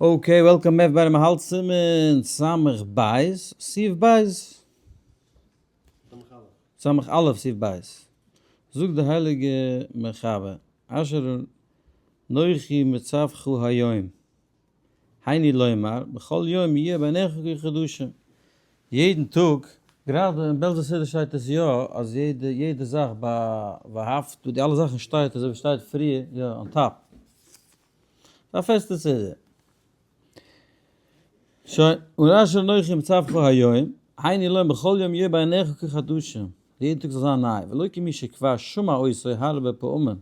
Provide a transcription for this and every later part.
Okay, welcome back ביי מ'האלט סימן סמך בית, סעיף בית. סמך א' סעיף בית. זאגט די הייליגע מחבר, אשר אנכי מצווך היום, היינו לומר, בכל יום יהיה בעיניך כחדשים. יעדן טאג, גראדע אין בעלזא סידור שטייט עס יא, אז יעדע יעדע זאך ביי ואהבת, די אלע זאכן שטייט אזוי ווי שטייט פריער, יא, on top. א פעסטע סידור. שוין, און אשר אנכי מצווך היום, היינו לומר בכל יום יהיה בעיניך כחדשים, יעדן טאג זאל זיין ניי, ולא כמי שכבר שמע אותו הרבה פעמים,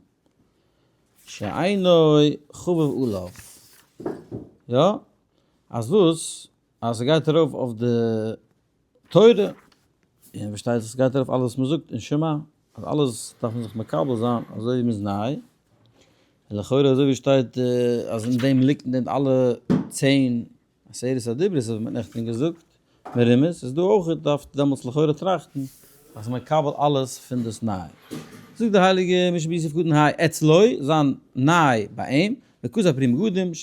שאינו חביב עליו. יא? אז וואס? אז ס'גייט ארויף אויף די תורה, און פארשטייט זיך ס'גייט ארויף אלעס וואס מ'זאגט אין שמע, אז אלעס דארף מען זיך מקבל זיין אזוי ווי מ'איז ניי, און לכאורה אזוי ווי שטייט אז אין דעם ליגט אין דעם אלע 10 עשרת הדיברות וואס מ'האט נעכטן געזאגט מרומז, איז דא אויך דארף דעמאלטס לכאורה טראכטן אז מקבל אלעס פון דאס ניי. זאגט די הייליגע משנה ביוסף קטן היי אצלו, זיין ניי ביי אים, וכזה פרי מגדים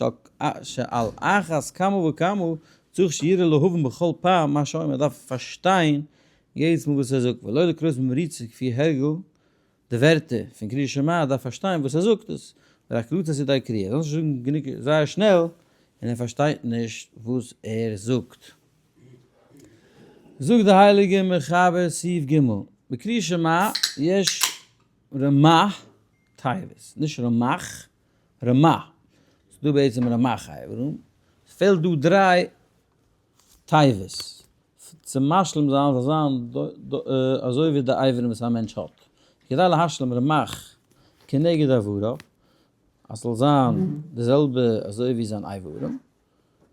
שעל אחת כמה וכמה צריך שיראה להבין בכל פעם מה שאומר, ער דארף פארשטיין יעדעס מאל וואס ער זאגט, ולא לקרות במריצה כפי הרגל, די ווערטער פון קריאת שמע, ער דארף פארשטיין וואס ער זאגט עס, ורק לצאת ידי קריאה, ער זאל נישט זאגן גענוג זייער שנעל און ער פארשטייט נישט וואס ער זאגט. זאגט די הייליגע מחבר סעיף ג', בקריאת שמע יש רמ"ח תיבות, נישט רמח, רמ"ח, ס'איז דא בעצם רמ"ח אברים, ס'פעלט דא דריי תיבות, צו משלים זיין זאל זיין אזוי ווי די אברים וואס א מענטש האט, כדי להשלים רמ"ח כנגד אבריו, אז ס'זאל זיין די זעלבע אזוי ווי זיין אברים,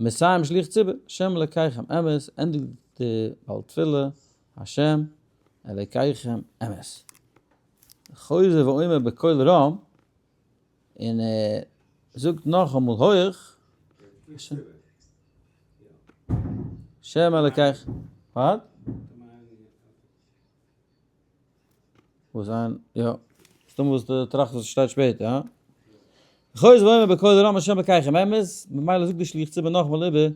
מסיים שליח ציבור, השם אלקיכם אמת, ענדיגט די בעל תפילה, השם אלקיכם אמת. חוזר ואומר בקול רם, און ער זאגט נאכאמאל הויך, השם אלקיך, what? וואס זיין, יא, מסתמא וואס דו טראכסט וואס שטייט שפעטער, הא? חוזר ואומר בקול רם השם אלקיכם אמת, ממילא זאגט די שליח ציבור נאכאמאל איבער,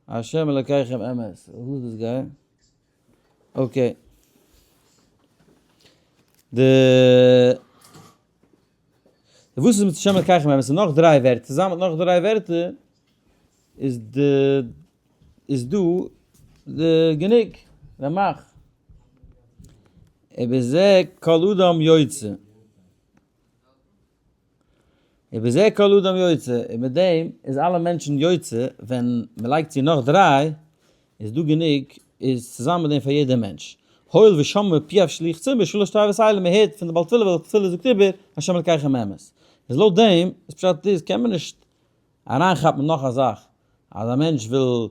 השם אלקיכם אמת. וואו איז דאס גיי? Okay. די וואס איז מיט השם אלקיכם אמת? ס'איז נאך דריי ווערטער, צוזאמען מיט נאך דריי ווערטער איז די איז דא די גענוג רמ"ח. ובזה כל אדם יוצא. ובזה כל אדם יוצא, און מיט דעם איז אלע מענטשן יוצא, ווען מען לייגט צו נאך דריי, איז דא גענוג, איז צוזאמען מיט דעם פאר יעדער מענטש. הואיל ושמעו מפיו שליח ציבור שלש תיבות אלו, מען הערט פון די בעל תפילה, בעל תפילה זאגט איבער, השם אלקיכם אמת. איז לויט דעם, איז פשט איז, קען מען נישט אריינכאפן נאך א זאך, אז א מענטש וויל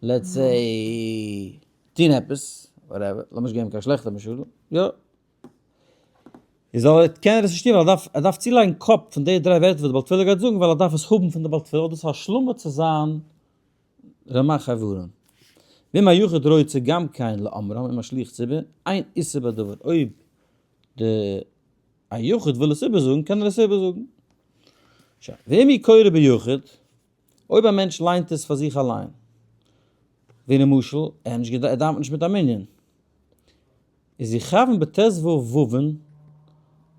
let's say טון עפעס, whatever, לאמיר נישט געבן קיין שלעכטע משלים, יא, איז זאל ער, קען ער עס נישט טון ווייל ער דארף, ער דארף צולייגן קאפ פון די דריי ווערטער וואס די בעל תפילה גייט זאגן ווייל ער דארף עס האבן פון די בעל תפילה, דאס איז השלמה צו זיין רמ"ח איברים. ואם היחיד רוצה גם כן לאמרם עם השליח ציבור, אין איסור בדבר, אויב די א יחיד וויל עס איבערזאגן קען ער עס איבערזאגן. שוין, ואם הוא קורא ביחיד, אויב א מענטש ליינט עס פאר זיך אליין, ווי למשל, ער דאווענט נישט מיט א מנין, איז יכוון בט"ו וואוון,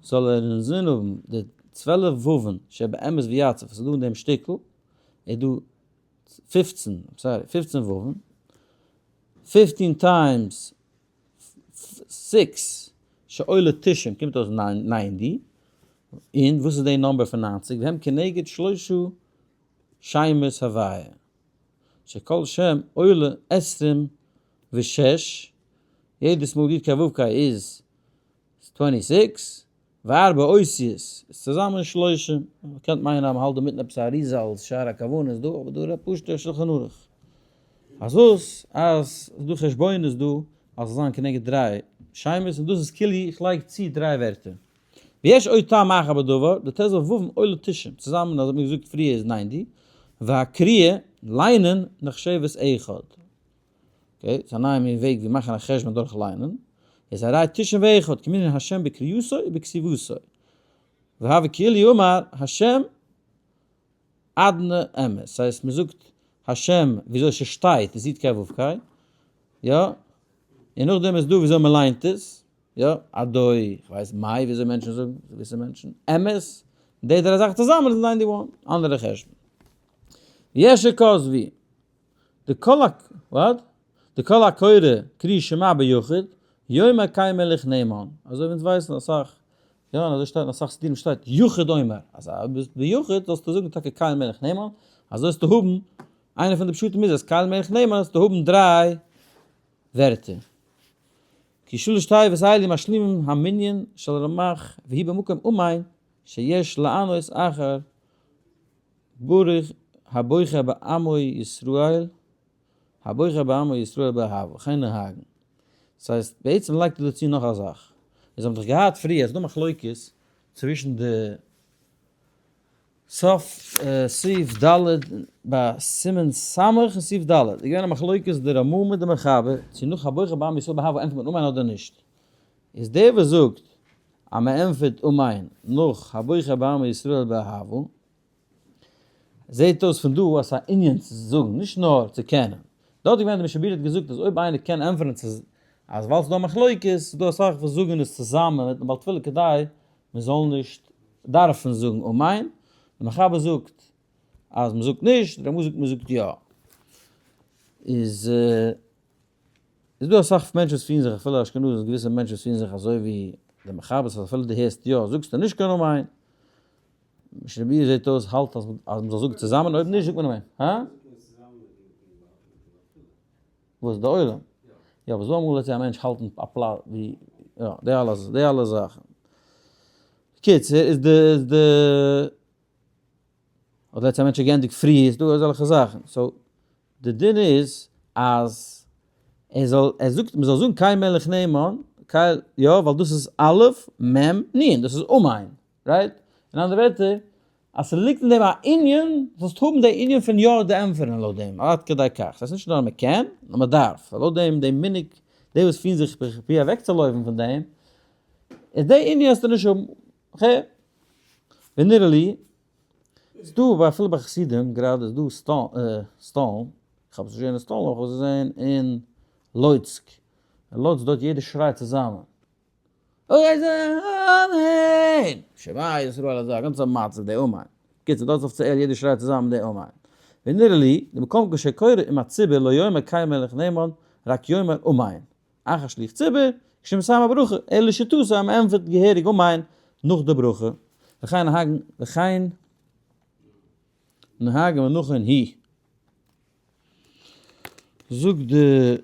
זאל ער אינזין האבן די 12 וואוון שבאמת ויציב וואס איז דא אין דעם שטיקל, איז דא 15, sorry, 15 וואוון, 15 times 6 שעולה תשעים קומט אויס 90, און וואס איז די number פון 90? והם כנגד שלושה שמות הוויה, שכל שם עולה 26, יעדעס מאל י' ק' ו' ק' איז 26, וארבע אותיות איז צוזאמען שלושים, מען קען מיינען אז מען האלט דא מיטן עפעס א אריז"ל'ס שער הכוונות דא, אבער דא איז א פשוט'ער שלחן ערוך. אז וואס? אז ס'איז דא חשבונות דא אז ס'זאל זיין כנגד דריי שמות, און דאס איז כאילו איך לייג צו דריי ווערטער. ויש עוד טעם אחר בדבר, די ט"ו וואוון עולה תשעים, צוזאמען אזוי האט מען געזאגט פריער איז 90, והקריאה, ליינען, נחשבת אחד. Okay, ס'איז א נייע מין וועג ווי מאכן א חשבון דורך ליינען. איז הרי תשעים ואחד, כמנין השם בקריאתו ובכתיבתו. והוה כאילו אמר השם. אדנע אמת, ס'הייסט מ'זאגט השם וויאזוי ס'שטייט איז י' ק' ו' ק', יא? און נאכדעם איז דא וויאזוי מ'ליינט עס, יא, אדוי, כ'ווייס מאי וויאזוי מענטשן זאגן, געוויסע מענטשן, אמת, די דריי זאכן צוזאמען איז 91, אנדערע חשבון. יש שכתבו, די כל ה, what? די כל הקורא קרי שמע ביחיד, יאמר קל מלך נאמן, אזוי ווי אונז ווייסן אסאך, יא, און אזוי שטייט אין אסאך סידורים שטייט יחיד אומר, אז אויב ביסט ביחיד זאלסטו זאגן טאקע קל מלך נאמן, אזוי זאלסטו האבן, איינע פון די פשטים איז אז קל מלך נאמן זאלסטו האבן דריי ווערטער. כי שלש תיבות אלו משלימים המנין של רמח והיא במקום אמן שיש לענות אחר ברוך הבוחר בעמו ישראל הבוחר בעמו ישראל באהבה וכן נוהגין. ס'הייסט בעצם לייגט ער דא צו נאך א זאך. אונז האבן דאך געהאט פריער, ס'איז דא מחלוקת צווישן די סוף סעיף ד' ביי סימן ס' און סעיף ד' איז געווען א מחלוקת די רמא מיט די מחבר צו נאך הבוחר בעמו ישראל באהבה ענטפערט מען אמן אדער נישט. איז דער וואס זאגט אז מען ענטפערט אמן נאך הבוחר בעמו ישראל באהבה זעהט אויס פון דא אז ס'איז א ענין צו זאגן נישט נאר צו קענען. דארט איז געווען די משנה ברורה האט געזאגט אז אויב איינער קען ענטפערן צו אז ווייל ס'איז דא א מחלוקת איז דא אסאך וואס זאגן עס צוזאמען מיטן בעל תפילה כדי מען זאל נישט דארפן זאגן אמן, די מחבר זאגט אז מען זאגט נישט, די רמא זאגט מען זאגט יא. איז איז דא אסאך מענטשן וואס פירן זיך אפילו אשכנזים געוויסע מענטשן וואס פירן זיך אזוי ווי די מחבר אז אפילו דו הערסט יא זאגסטו נישט קיין אמן, משנה ברורה זעט אויס האלט אז אז מען זאל זאגן צוזאמען אויב נישט זאגט מען אמן. הא? וואס די עולם? יא אבער ס'דא אמאל וועט א מענטש האלטן א פלאץ ווי יא די אלע די אלע זאכן. קיצור איז די איז די אדער לעצט א מענטש האט געענדיגט פרי איז דא אזעלכע זאכן so די דין איז אז ער זאל ער זאגט מ'זאל זאגן קל מלך נאמן קל יא ווייל דאס איז א' מ' נ' דאס איז אמן right? אין אנדערע ווערטער אז ס'ליגט אין דעם א ענין, זאלסט האבן די ענין פון יא די ענטפערן לויט דעם, עד כדי כך. ס'הייסט נישט נאר אז מ'קען, נאר מ'דארף. ווייל לויט דעם, די מנהג, די וואס פירן זיך ווי אוועקצולויפן פון דעם, איז די ענין וועסטו נישט האבן. okay? ונראה לי, ס'דא ביי אפילו ביי חסידים גראדע איז דא סטאלן, כ'האב עס נישט געזען אין סטאלין, אבער כ'האב עס געזען אין לויצק. אין לויצק דארט יעדער שרייט צוזאמען. אמן! שמע ישראל אזא גאנצע מצב די אמן. קיצור דארט איז אפיציעל יעדער שרייט צוזאמען די אמן. ונראה לי דמקום כשקורא עם הציבור לא יאמר קל מלך נאמן רק יאמר אמן. אחר שליח ציבור כשמסיים הברכה אלא לשיטתו אז מ'ענטפערט געהעריג אמן נאך די ברכה. וכן נהגן וכן נהגן ונכון היא. זאגט די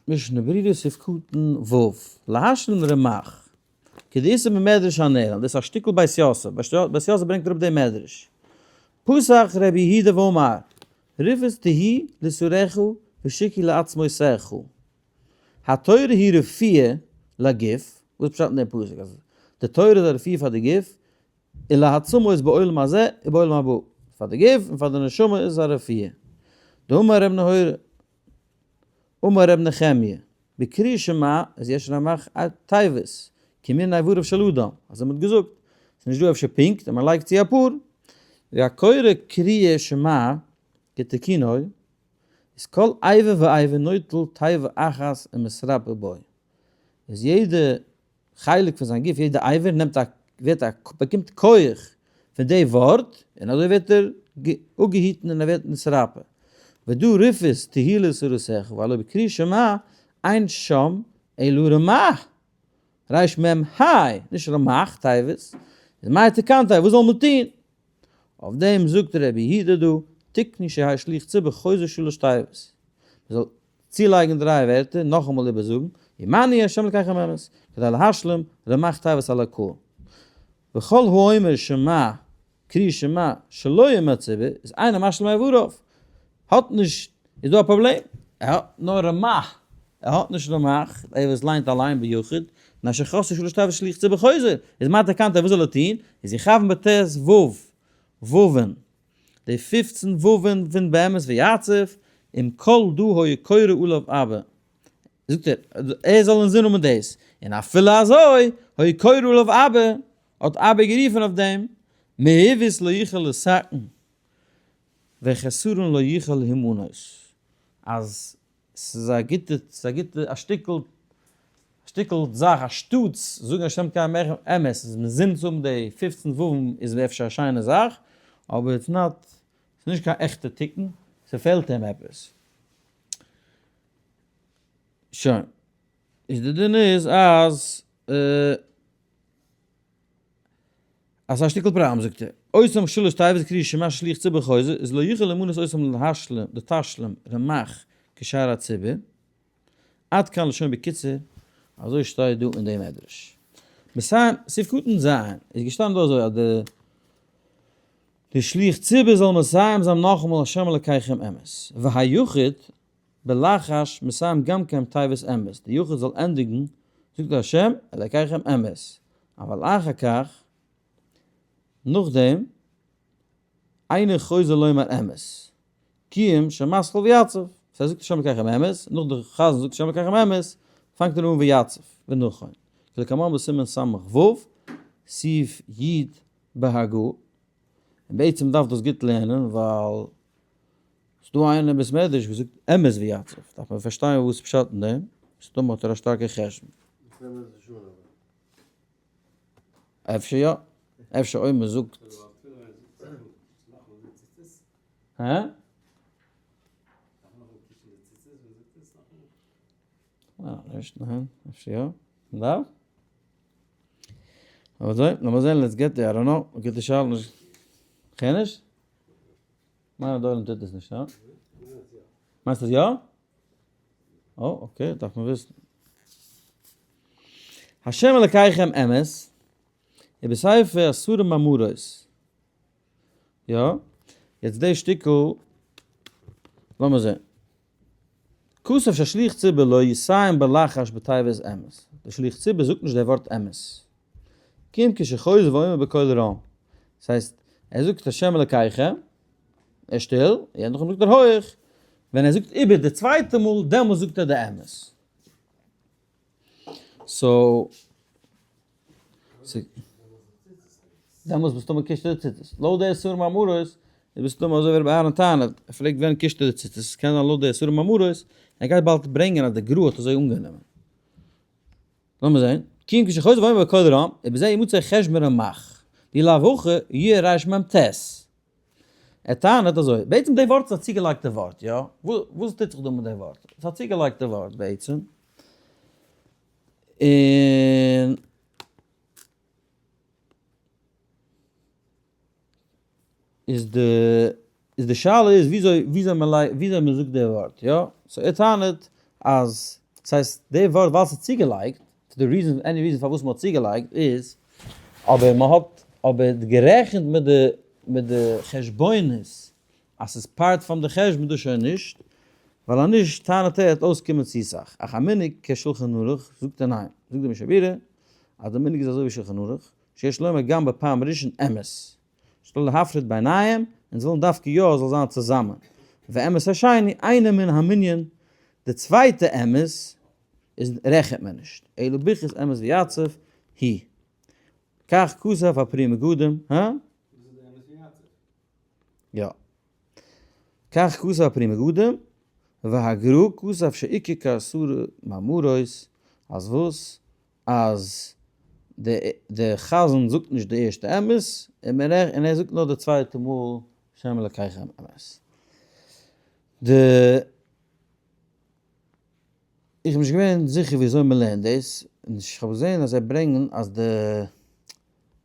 משנה ברורה סעיף קטן ו', להשלים רמח, כדאיתא במדרש הנעלם, דאס איז א שטיקל בית יוסף, בית יוסף ברענגט אראפ דעם מדרש, פתח רבי יהודה ואמר, רפאות תהי לשרך ושיקוי לעצמותיך, התורה היא רפואה לגוף, וואס פשט אין דעם פסוק אז די תורה איז א רפואה פאר די גוף, ולעצמות בעולם הזה ובעולם הבא, פאר די גוף און פאר די נשמה איז עס א רפואה. דאמר ר' נהורא, אמר ר' נחמיה, בקריאת שמע איז יש רמח תיבות, כמנין איבריו של אדם, אזוי מ'האט געזאגט, ס'איז נישט דא אפשר פונקט, און מ'לייגט צו אפאר, והקורא קריאת שמע כתיקונו, איז כל איבר ואיבר נוטל תיבה אחת ומתרפא בו, איז יעדע חלק פון זיין גוף, יעדע אבר נעמט א, ווערט א, באקומט כח פון די ווארט, און אזוי ווערט ער אפגעהיטן און ער ווערט נתרפא. ודא רפאות תהי לשרתך, והלא בקריאת שמע אין שם אלא רמח, ריש מם היי, נישט רמח, תיבות, איז מאי תקנתיה, וואס זאל מען טון? אויף דעם זאגט רבי יהודה דא, תקנו שיהא שליח ציבור חוזר שלש תיבות, מען זאל צולייגן דריי ווערטער, נאכאמאל איבערזאגן, עמנו ה' אלקיכם אמת, כדי להשלים רמח תיבות על הקהל. וכל האומר שמע, קרי שמע, שלא עם הציבור, איז אינו משלים איבריו. האט נישט, איז דא א פראבלעם? ער האט נאר רמח, ער האט נישט רמח, דער וואס ליינט אליין ביחיד, נאר שחסר שלש תיבות שליח ציבור חוזר, איז מה תקנתיה, וואס זאל ער טון? איז יכוון בט' ו' וואו'ן. די 15 וואו'ן פון באמת ויצב, אם כל דא היה קורא עליו אבא. זאגט ער, ער זאל אינזין האבן דאס, און אפילו אזוי, היה קורא עליו אבא, האט אבא גערופן אויף דעם, מהוות לא יוכל לתקן. וחסרון לא יוכל להימנות, אז ס'איז א גוטע, ס'איז א גוטע, א שטיקל, א שטיקל זאך, א שטאטס זאגן השם אלקיכם אמת, איז מ'זינט צו האבן די 15 וואו'ן איז אפשר א שיינע זאך, אבער it's not, ס'איז נישט קיין עכטע תיקון, ס'פעלט אים עפעס. שוין. איז די דין איז אז אז ס'איז א שטיקל פראבלעם זאגט ער, אותם שלש תיבות קריאת שמע שליח ציבור חוזר איז לא יוכל למנות אותם להשלים לתשלום רמח כשאר הציבור, עד כאן לשון בקיצור, אזוי שטייט דא אין די מדרש. מסיים, סעיף קטן ז', איז געשטאנען דא אזוי אז די די שליח ציבור זאל מסיים זיין נאכאמאל השם אלקיכם אמת, והיחיד בלחש מסיים גם כן תיבות אמת, די יחיד זאל ענדיגן, זאגט השם אלקיכם אמת, אבל אחר כך, נאכדעם, אינו חוזר לומר אמת, כי אם שמתחיל ויציב, ס'הייסט זאגט השם אלקיכם אמת, נאך די חזן זאגט השם אלקיכם אמת, פאנגט ער אן ויציב, ונכון, כלקמן בסימן ס"ו, סעיף י' בהגה, און בעצם דארף דאס גוט לערנען ווייל ס'דא איינער אין בית מדרש וואס זאגט אמת ויציב, דארף מען פארשטיין וואס פשט אין דעם, מסתמא האט ער א שטארקע חשבון. אפשר יא, אפשר אויב מען זאגט. הא? נישט, ניין, אפשר יא, מ'דארף? אבער אזוי, לאמיר זען, let's get there, I don't know, גוטע שאלה, נישט, כ'קען נישט? מיין אז די עולם טוט עס נישט, הא? מיינסט אז יא? אה, okay, דארף מען וויסן. השם אלקיכם אמת, ובספר עשרה מאמרות. יא, יעצט די שטיקל, לאמיר זען. כתב ששליח ציבור לא יסיים בלחש בתיבות אמת. די שליח ציבור זאגט נישט די ווארט אמת. כי אם כשחוזר ואומר בקול רם. דאס הייסט, ער זאגט השם אלקיכם, ער איז שטיל, און נאכדעם זאגט ער הויך. ווען ער זאגט איבער די צווייטע מאל, דעמאלס זאגט ער די אמת. so, דעמאלס ביסטו מקושט די ציצית. לויט די עשרה מאמרות, איז ביסטו אזוי ווי רבי אהרן טענה'ט, ער פרעגט ווען קישט ער די ציצית, עס קען זיין לויט די עשרה מאמרות, ער גייט באלד ברענגען אז די גרא האט אזוי אנגענומען. לאמיר זען, כי אם כשחוזר ואומר בקול רם, ובזה ימצא חשבון רמח, דאי לאו הכי יהיה רמ ט. ער טענה'ט אזוי, בעצם די ווארט איז א צוגעלייגטע ווארט, יא? וואס טוט זיך דא מיט די ווארט? ס'איז א צוגעלייגטע ווארט בעצם. און איז די איז די שאלה איז וויאזוי וויאזוי מען לייגט וויאזוי מען זאגט די ווארט יא? so ער טענה'ט אז ס'הייסט די ווארט ווייל ס'איז צוגעלייגט, די reason any reason פארוואס מ'האט צוגעלייגט איז אבער מ'האט אבער גערעכנט מיט די מיט די חשבונות אז ס'איז part פון די חשבון דאס שוין נישט, ווייל אז נישט טענה'ט ער וועט אויסקומען צו סאך. אך המנהג כשולחן ערוך זאגט ער ניין, זאגט די משנה ברורה אז די מנהג איז אזוי ווי שולחן ערוך, שיש לומר גם בפעם ראשון אמת, שלא להפריד ביניהם, אונז ווילן דווקא יא עס זאל זיין צוזאמען, ואמת השני אינו מן המנין, די צווייטע אמת איז רעכנט מען נישט, אלא ברכת אמת ויציב היא. כך כתב הפרי מגדים, הא? יא. כך כתב הפרי מגדים, והגרא כתב שעיקר כעשרה מאמרות, אז וואס? אז די חזן זאגט נישט די ערשטע אמת, און ער זאגט נאר די צווייטע מאל שם אלקיכם אמת. די. איך בין נישט געווען זיכער ווי אזוי מען לערנט דאס, און איך האב געזען אז זיי ברענגען אז די,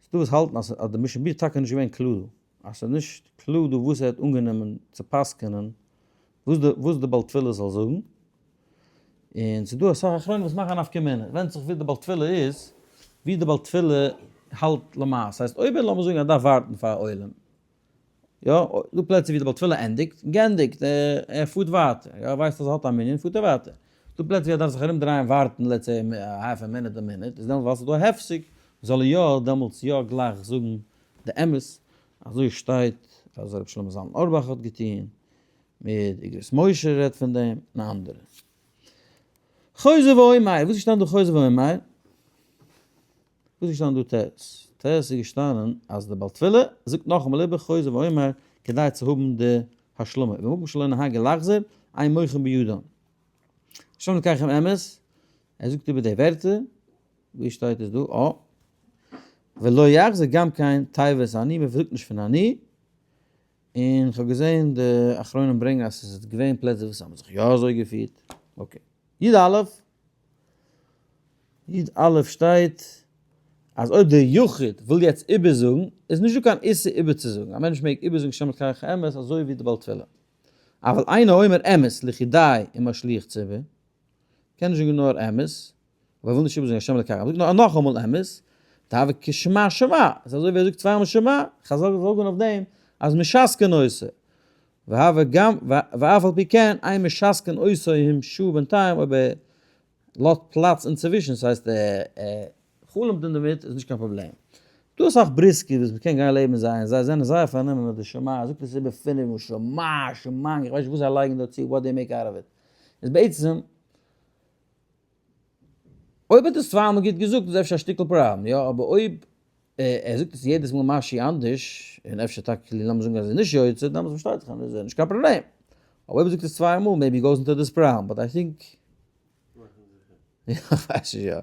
ס'דא וואס האלטן אז די משנה ברורה איז טאקע נישט געווען קלאר דא, אז ס'איז נישט קלאר דא וואס ער האט אנגענומען צו פסק'ענען, וואס די וואס די בעל תפילה זאל זאגן, און ס'איז דא אסאך אחרונים וואס מאכן א נפקא מינה, ווענדט זיך ווי די בעל תפילה איז, ווי די בעל תפילה האלט למעשה, ס'הייסט אויב ער לאמיר זאגן ער דארף ווארטן פאר א עולם, יא, דא פלעצער ווי די בעל תפילה ענדיגט, גענדיגט, ער פארט ווייטער, יא, ער ווייסט אז ער האט א מנין, פארט ער ווייטער. דא פלעצער ווי ער דארף זיך ארום דרייען ווארטן let's say א half א מינוט א מינוט, איז דעמאלטס ווייל ס'איז דא א הפסק, זאל ער יא דעמאלטס יא גלייך זאגן די אמת, אזוי שטייט אז רבי שלמה זלמן אורבאך האט געטון, מיט אגרות משה רעדט פון דעם, און אנדערע. חוזר ואומר, וואס איז געשטאנען דא חוזר ואומר? וואס איז געשטאנען דא ט? ט איז געשטאנען אז די בעל תפילה זאגט נאכאמאל איבער חוזר ואומר כדי צו האבן די השלמה, ובמקום שלא נהגו לחזור, אין מוחין בידן. השם אלקיכם אמת, ער זאגט איבער די ווערטער, ווי שטייט עס דא? אה. ולא יחזור גם כן תיבת אני, מען זאגט נישט פון אני, און כ'האב געזען די אחרונים ברענגען אז עס איז געווען פלעצער וואס האבן זיך יא אזוי געפירט. Okay. י א, י א שטייט אז אויב דער יחיד וויל יעצט איבערזאגן, איז נישט דא קיין איסור איבערצוזאגן, א מענטש מעג איבערזאגן השם אלקיכם אמת אזוי ווי די בעל תפילה. אבל אינו אומר אמת לחודיה עם השליח ציבור, קען נישט זאגן נאר אמת, אבער ער וויל נישט איבערזאגן השם אלקיכם, זאגט נאר נאכאמאל אמת, דהוי כשמע שמע, איז אזוי ווי ער זאגט צוויי מאל שמע, חזל זאגן אויף דעם אז משתקין אותו, והוי גם ואף על פי כן אין משתקין אותו אם שהה בינתיים אויב ער לאזט פלאץ אינצווישן, ס'הייסט ער חלומ'ט אינדערמיט איז נישט קיין פראבלעם. דא אסאך בריסקער וואס מ'קען גיין לעבן זיי און זיי זענען זייער פארנומען מיט די שמע, ער זאגט עס איבער פינף מאל שמע שמע, איך ווייס נישט וואס זיי לייגן דא צו, what they make out of it. איז בעצם אויב האט עס צוויי מאל גוט געזאגט איז אפשר א שטיקל פראבלעם, יא, אבער אויב ער זאגט עס יעדעס מאל משהו אנדערש, און אפשר טאקע לאמיר זאגן אז ער איז נישט יוצא, דאמאלס פארשטייט זיך אז עס איז נישט קיין פראבלעם. אבער אויב ער זאגט עס צוויי מאל maybe goes into this problem, but I think. איך ווייס נישט יא.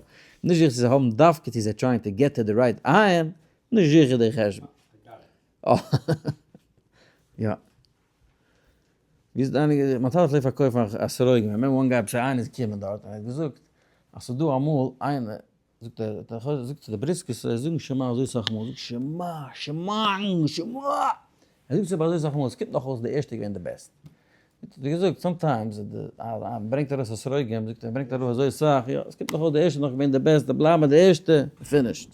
נישט זיכער צו זיי האבן דווקא צו זיי trying to get to the right עין, נישט זיכער די חשבון. יא. ווי איז דיינע געזען? מיין טאטע פלעגט פארקויפן אתרוגים, I remember one guy בשעתו איינער איז געקומען דארט און ער האט געזאגט אז ס'איז דא אמאל איינער, זאגט ער, האט ער געזאגט צו די בריסקערס זיי זאגן שמע אזוי סאך מאל, זאגט שמע, שמע, שמע, ער זאגט עס אבער אזוי סאך מאל, עס קומט נאך אויס די ערשטע איז געווען די best. האט ער געזאגט, sometimes ברענגט ארויס אתרוגים, זאגט ער, ברענגט ארויף אזוי סאך, יא, עס קומט נאך אויס די ערשטע איז נאך געווען די best, בלייב ביי די ערשטע, finished.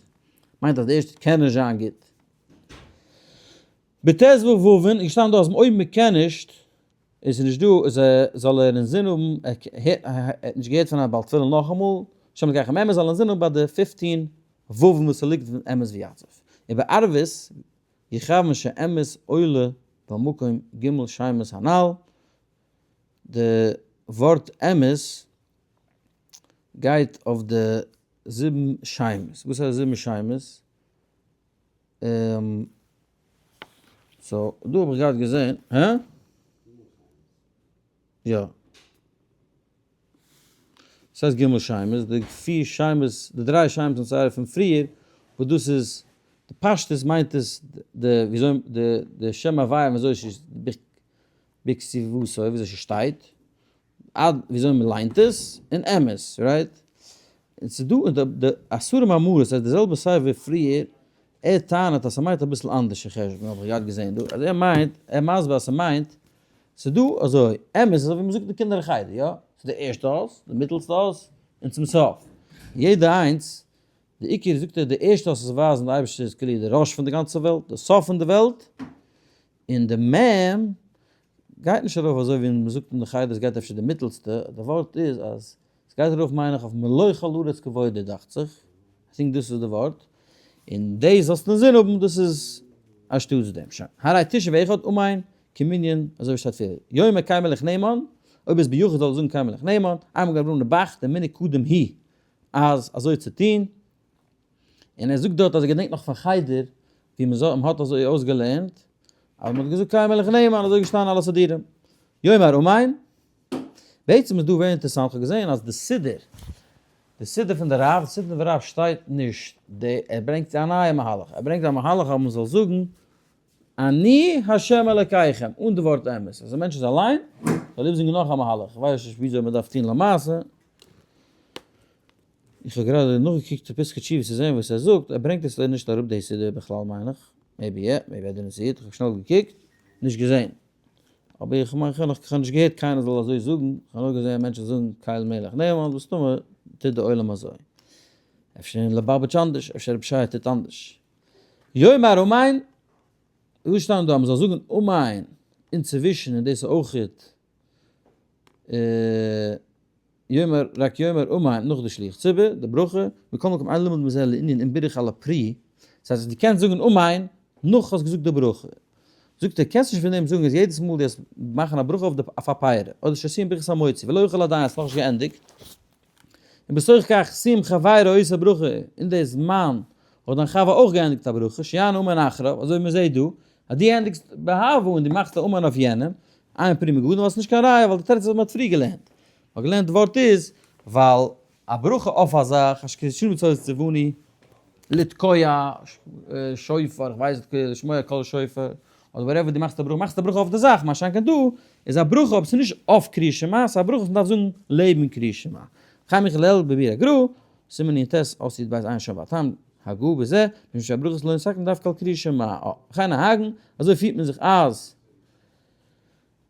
מיינט אז די ערשטע קען נישט זיין גוט. בט"ו ו' איז געשטאנען דא אז אויב מען קען נישט, איז נישט דא, איז זאל ער אינזין האבן, ער האט נישט געהערט פון א בעל תפילה נאכאמאל, השם אלקיכם אמת, זאל אינזין האבן ביי די פופצן ו' וואס ס'ליגט פון אמת ויציב. ובערבית יכוון שאמת עולה במקום ג' שמות הנ"ל, די ווארט אמת גייט אויף די זיבן שמות, וואס הייסט זיבן שמות? So דא האב איך געהאט געזען, הא? יא. ס'הייסט ג' שמות, די פיר שמות, די דריי שמות און צוויי פון פריער, וואס דאס איז, די פשטות מיינט עס די וויאזוי די די שם הוויה וויאזוי עס איז בכתיבתו וויאזוי ס'שטייט, עד וויאזוי מען ליינט עס, און אמת, right? און ס'איז דא אין די עשרה מאמרות, ס'איז די זעלבע ספר ווי פריער, ער טענה'ט אז ס'מיינט אביסל אנדערש אין חשבון, האב איך געהאט געזען דא, אז ער מיינט, ער מסביר אז ס'מיינט, ס'איז דא אזוי, אמת איז אזוי ווי מ'זאגט אין קינדער חדר, יא? ס'איז די ערשטע אות, די מיטעלסטע אות, און צום סוף. יעדע איינס, די עיקר זאגט ער די ערשטע אות איז ווייזן די אייבערשטער איז כאילו די ראש פון די גאנצע וועלט, די סוף פון די וועלט, און די מ' גייט נישט ארויף אזוי ווי מ'זאגט אין די חדר, עס גייט אפשר די מיטעלסטע, די ווארט איז אז עס גייט ארויף מיין איך אויף מלא כל הארץ כבודו דאכט זיך, I think דאס איז די ווארט, און דאס זאלסטו אינזין האבן דאס איז אנשטאטס דעם, שוין, הרי תשעה ואחד אמן כמנין אזוי ווי שטייט פריער, יאמר קל מלך נאמן, אויב איז ביחיד זאל ער זאגן קל מלך נאמן, איינמאל געווען נבח די מנהג קודם היא אז אזוי צו טון, און ער זאגט דארט אז ער געדענקט נאך פון חדר ווי מען זאל, מען האט אזוי אויסגעלערנט, אז מען האט געזאגט קל מלך נאמן אזוי געשטאנען אלע סידורים. יאמר אמן. בעצם איז דא ווער אינטערעסאנט, כ'האב געזען אז די סידור, די סידור פון די רב, די סידור פון די רב שטייט נישט די, ער ברענגט א נייע מהלך, ער ברענגט א מהלך אז מען זאל זאגן אני ה' אלקיכם אן די ווארט אמת, אז א מענטש איז אליין זאל ער זאגן נאך א מהלך, איך ווייס נישט וויאזוי מען דארף טון למעשה. איך האב גראדע נאכגעקוקט די פסקי תשובות צו זען וואס ער זאגט, ער ברענגט עס נישט אראפ די סידור בכלל מיין איך, maybe יא, maybe I didn't see it, איך האב שנעל געקוקט, נישט געזען. אבער איך מיין איך האב נישט געהערט קיינער זאל אזוי זאגן, איך האב נאר געזען מענטשן זאגן קל מלך נאמן, מסתמא טוט די עולם אזוי. אפשר אין ליבאוויטש אנדערש, אפשר רבי שייע טוט אנדערש. יאמר אמן, דא שטייט דא אז מ'זאל זאגן אמן אינצווישן און דאס איז אויכעט יאמר רק יאמר אמן נאך די שליח ציבור, די ברכה, מכל מקום אין לימוד מזה לענין אם בירך על הפרי, דאס הייסט אז דו קענסט זאגן אמן נאך האסט געזאגט די ברכה. זאגט ער קענסט נישט פון דעם זאגן אז יעדעס מאל דו וועסט מאכן א ברכה אויף א פרי אדער שסיים ברכת המוציא ולא הוחל עדיין האסט נאכנישט געענדיגט, און בתוך כך סיים חברו עושה ברכה, אין די זמן האט דיין חבר אויך געענדיגט א ברכה, שיענה אמן אחריו, אזוי ווי מען זעט דא, אז דו ענדיגסט באהבה און דו מאכסט א אמן אויף יענעם, אין פרי מגדים ווייל ס'נישט קיין ראיה ווייל די תירוץ וואס מ'האט פריער געלערנט. מ'האט געלערנט די ווארט איז ווייל א ברכה אויף א זאך, אשר קדשנו במצוותיו וצונו, לתקוע שופר, איך ווייס לשמוע קול שופר, אדער whatever דו מאכסט א ברכה, מאכסט א ברכה אויף די זאך, מה שאין כן דא איז א ברכה אבער ס'איז נישט אויף קריאת שמע, ס'איז א ברכה וואס מ'דארף זאגן לעבן קריאת שמע. חיים מיכל בביר הגרא, סימן נ ט, אות י ב עיין שם והטעם הגה בזה, משום שהברכות לא נתקנו דווקא על קריאת שמע. וכן נוהגין, אזוי פירט מען זיך אז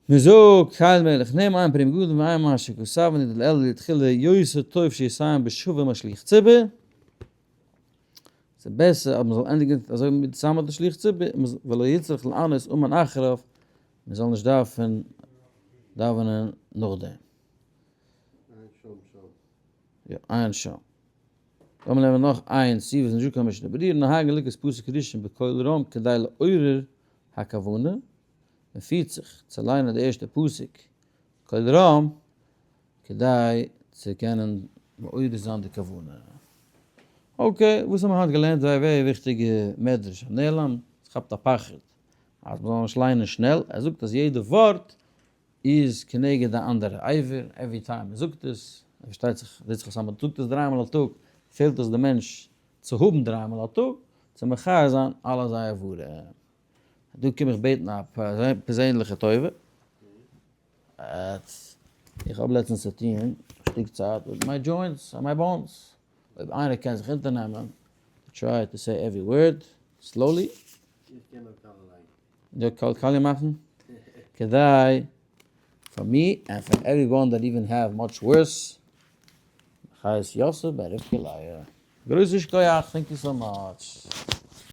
מען זאגט קל מלך נאמן אין פרי מגדים ואין מה שכתב ונדל אל לתחילה יותר טוב שיסיים בשווה עם השליח ציבור, ס'איז בעסער אז מען זאל ענדיגן אזוי מיט צוזאמען מיט די שליח ציבור, ולא יצטרך לענות אמן אחריו, מען זאל נישט דארפן דאווענען נאכדעם. יא, עיין שם. לאמיר לערנען נאך איין סעיף וואס איז נישטא קיין משנה ברורה, נוהגין לקרות פסוק ראשון בקול רם כדי לעורר הכוונה, מען פירט זיך צו ליינען די ערשטע פסוק קול רם כדי צו קענען מעורר זיין די כוונה. okay, וואס האבן מיר היינט געלערנט? זייער ווערי וויכטיגע מדרש הנעלם, עס כאפט א פחד אז מען זאל נישט ליינען שנעל, ער זאגט אז יעדע ווארט איז כנגד די אנדערע אבר, every time מען זאגט עס, און פארשטייט זיך זעט זיך אויס אז מען זאגט עס דריי מאל א טאג, פעלט עס די מענטש צו האבן דריי מאל א טאג, צו מחיה זיין אלע זייער איברים. דא קום איך בעטן א פערזענליכע טובה. איך האב לעצטנס צו טון א שטיק צייט מיט my joints and my bones. אויב איינער קען זיך אונטערנעמען to try to say every word slowly. איך קען נאר קאלע לייגן. יא קאלע קאליע מאכן. כדי פאר מיר and for everyone that even have much worse. חיות יוסף בן רבקה לאה. גרויסע שכוח, thank you so much.